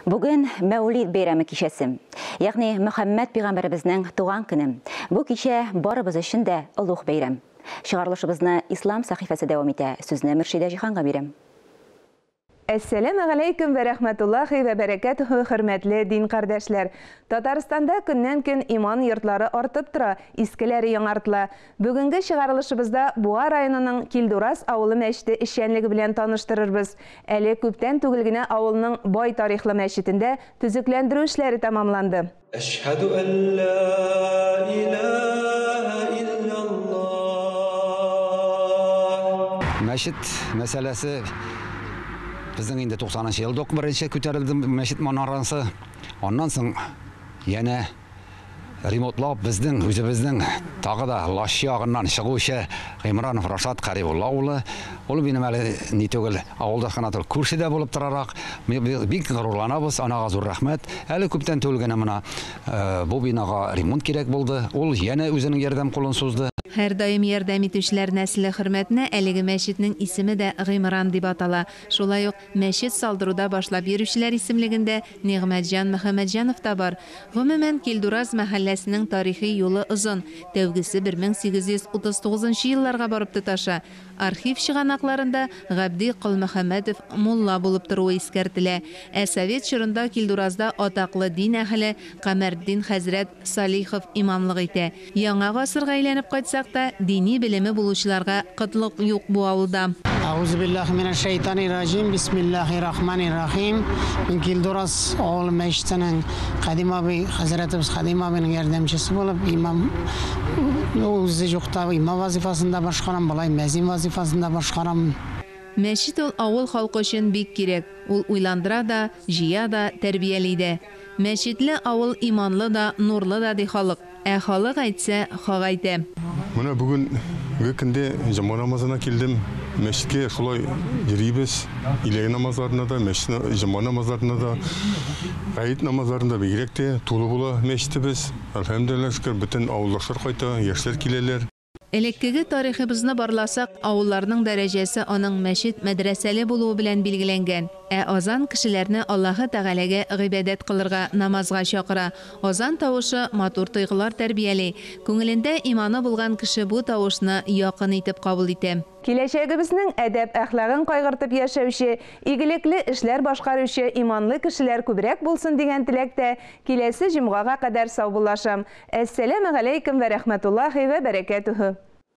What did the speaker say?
Бүген Мәүлид бәйрәме кичәсе. Ягъни Мөхәммәд пәйгамбәребезнең туган көне. Бу кичә барыбыз өчен дә олуг бәйрәм. Чыгарылышыбызны Ислам сәхифәсе дәвам итә. Сүзне Мөршидә Җиһанга бирәм. Әссәләмә галәйкүм вә рәхмәтуллахи вә бәрәкәтүһү, хөрмәтле дин кардәшләр! Татарстанда көннән-көн иман йортлары артып тора, искеләре яңартыла. Бүгенге чыгарылышыбызда Буа районының Килдураз авылы мәчете эшчәнлеге белән таныштырырбыз. Әле күптән түгел генә авылның бай тарихлы мәчетендә төзекләндерү эшләре тәмамланды. Әшһәдү әл-ла илаһә илляллаһ. Мәчет мәсьәләсе безнең инде 90 нчы елда ук беренче күтәрелде мәчет манарасы. Аннан соң янә ремонтлап безнең үзебезнең тагы да Лащы ягыннан чыгучы Гыймранов Рашат Карибулла улы, ул минем әле ни түгел, авылдаш кына түгел, күрше дә булып торарак, бик горурланабыз, анага зур рәхмәт. Әле күптән түгел генә менә бу бинага ремонт кирәк булды, ул янә үзенең ярдәм кулын сузды. Һәрдаим ярдәм итүчеләр нәселе хөрмәтенә әлеге мәчетнең исеме дә Гыймран дип атала. Шулай ук мәчет салдыруда башлап йөрүчеләр исемлегендә Нигъмәтҗан Мөхәммәтҗанов та бар. Гомумән, Килдураз мәхәлләсенең тарихи юлы озын. Тәүгесе 1839 нчы елларга барып тоташа. Архив чыганакларында Габди Колмөхәммәтов мулла булып торуы искәртелә. Ә совет чорында Килдуразда атаклы дин әһеле Камәртдин хәзрәт Салихов имамлык итә. Яңа гасырга әйләнеп кайтсак та, дини белеме булучыларга кытлык юк бу авылда. Әгъузубиллахи минәш-шәйтанир-раҗим, бисмиллахир-рахманир-рахим. Мин Килдураз авылы мәчетенең Кадим абый, хәзрәтебез Кадим абыйның ярдәмчесе булып, имам үзе юкта имам вазифасын да башкарам, болай мәзин вазифасын да башкарам. Мәчет ул авыл халкы өчен бик кирәк. Ул уйландыра да, җыя да, тәрбияли дә. Мәчетле авыл иманлы да, нурлы да, ди халык. Ә халык әйтсә, хак әйтә. Менә бүгенге көндә җомга намазына килдем. Мәчеткә шулай йөрибез. Иләге намазларына да, мәчет җомга намазларына да, гает намазларында бигрәк тә тулы була мәчетебез. Әлхәмдүлилләһ, шөкер, бөтен авылдашлар кайта, яшьләр киләләр. Элеккеге тарихыбызны барласак, авылларның дәрәҗәсе аның мәчет-мәдрәсәле булуы белән билгеләнгән. Ә азан кешеләрне Аллаһы Тәгаләгә гыйбадәт кылырга, намазга чакыра. Азан тавышы матур тойгылар тәрбияли. Күңелендә иманы булган кеше бу тавышны якын итеп кабул итә. Киләчәгебезнең әдәп-әхлагын кайгыртып яшәүче, игелекле эшләр башкаручы иманлы кешеләр күбрәк булсын дигән теләктә, киләсе җомгага кадәр саубуллашам. Әссәләмегаләйкем вә рәхмәтуллаһи вә бәрәкәтүһү.